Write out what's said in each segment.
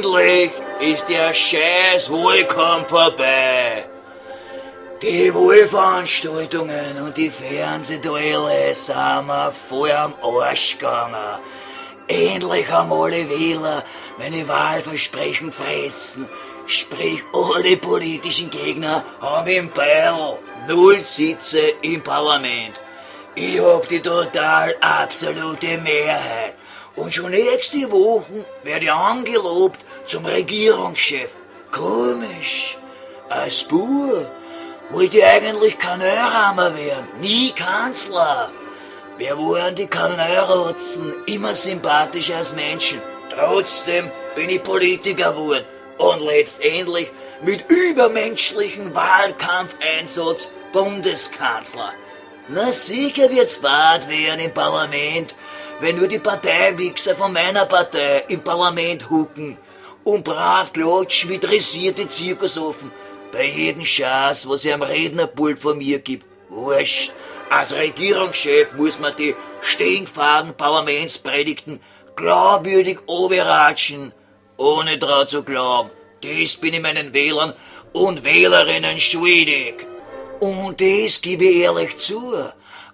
Endlich ist der scheiß Wahlkampf vorbei. Die Wahlveranstaltungen und die Fernsehduelle sind mir voll am Arsch gegangen. Endlich haben alle Wähler meine Wahlversprechen fressen. Sprich, alle politischen Gegner haben im Beil 0 Sitze im Parlament. Ich hab die total absolute Mehrheit. Und schon nächste Woche werde ich angelobt zum Regierungschef. Komisch, als Bub wollte ich eigentlich Kanalrammer werden, nie Kanzler. Wer waren die Kanalrotzen, immer sympathischer als Menschen. Trotzdem bin ich Politiker geworden und letztendlich mit übermenschlichem Wahlkampfeinsatz Bundeskanzler. Na sicher wird's fad werden im Parlament, wenn nur die Parteiwichser von meiner Partei im Parlament hucken und brav klatschen wie dressierte Zirkusaffen. Bei jedem Schatz, was ich am Rednerpult von mir gibt. Wurscht, als Regierungschef muss man die stinkfaden Parlamentspredigten glaubwürdig oberatschen, ohne dran zu glauben. Das bin ich meinen Wählern und Wählerinnen schuldig. Und das gebe ich ehrlich zu.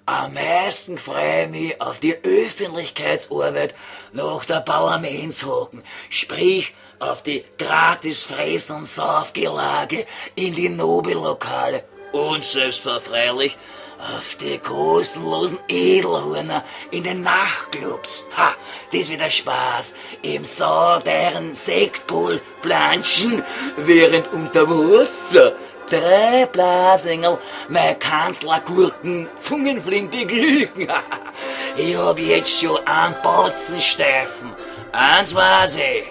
Am meisten freue ich mich auf die Öffentlichkeitsarbeit nach der Parlamentshocken, sprich auf die gratis Fress- und Saufgelage in die Nobellokale und selbstverfreilich auf die kostenlosen Edelhörner in den Nachtclubs. Ha, das wird ein Spaß. Im sauteuren Sektpool planschen, während unter Wasser 3 Blasengel mein Kanzlergurken zungenflink beglücken. Ich hab jetzt schon einen Batzensteifen. Eins weiß ich.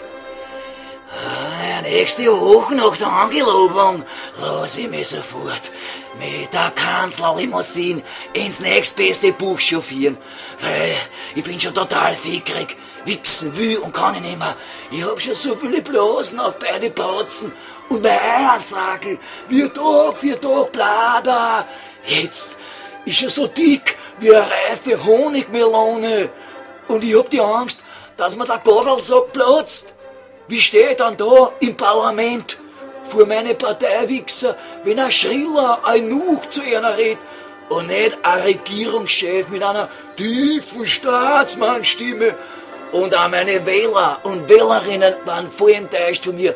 Ah, nächste Woche nach der Angelobung lass ich mich sofort mit der Kanzlerlimousine ins nächstbeste Buch chauffieren, weil ich bin schon total fickrig, wichsen will und kann ich nimmer. Ich hab schon so viele Blasen auf beide Bratzen und mein Eiersackel wird Tag für Tag blader. Jetzt ist er so dick wie eine reife Honigmelone und ich hab die Angst, dass mir der Godelsack platzt. Wie steh ich dann da im Parlament vor meine Parteiwichser, wenn ein schriller Eunuch zu einer redet und nicht ein Regierungschef mit einer tiefen Staatsmannstimme? Und auch meine Wähler und Wählerinnen waren voll enttäuscht von mir.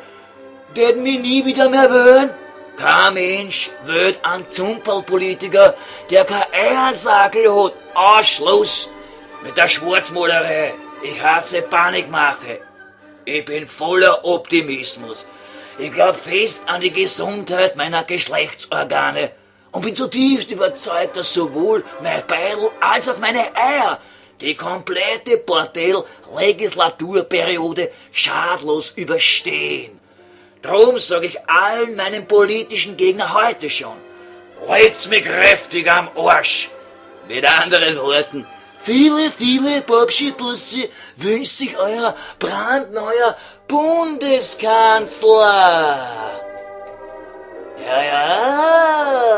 Die hätten mich nie wieder mehr wählen. Kein Mensch wählt einen Zumperlpolitiker, der kein Eiersackel hat. Ausschluss mit der Schwarzmalerei. Ich hasse Panikmache. Ich bin voller Optimismus. Ich glaub fest an die Gesundheit meiner Geschlechtsorgane und bin zutiefst überzeugt, dass sowohl mein Beil als auch meine Eier die komplette Bordell-Legislaturperiode schadlos überstehen. Drum sag ich allen meinen politischen Gegnern heute schon, leit's mich kräftig am Arsch. Mit anderen Worten, viele, viele Popschi-Bussi wünscht sich euer brandneuer Bundeskanzler. Ja, ja.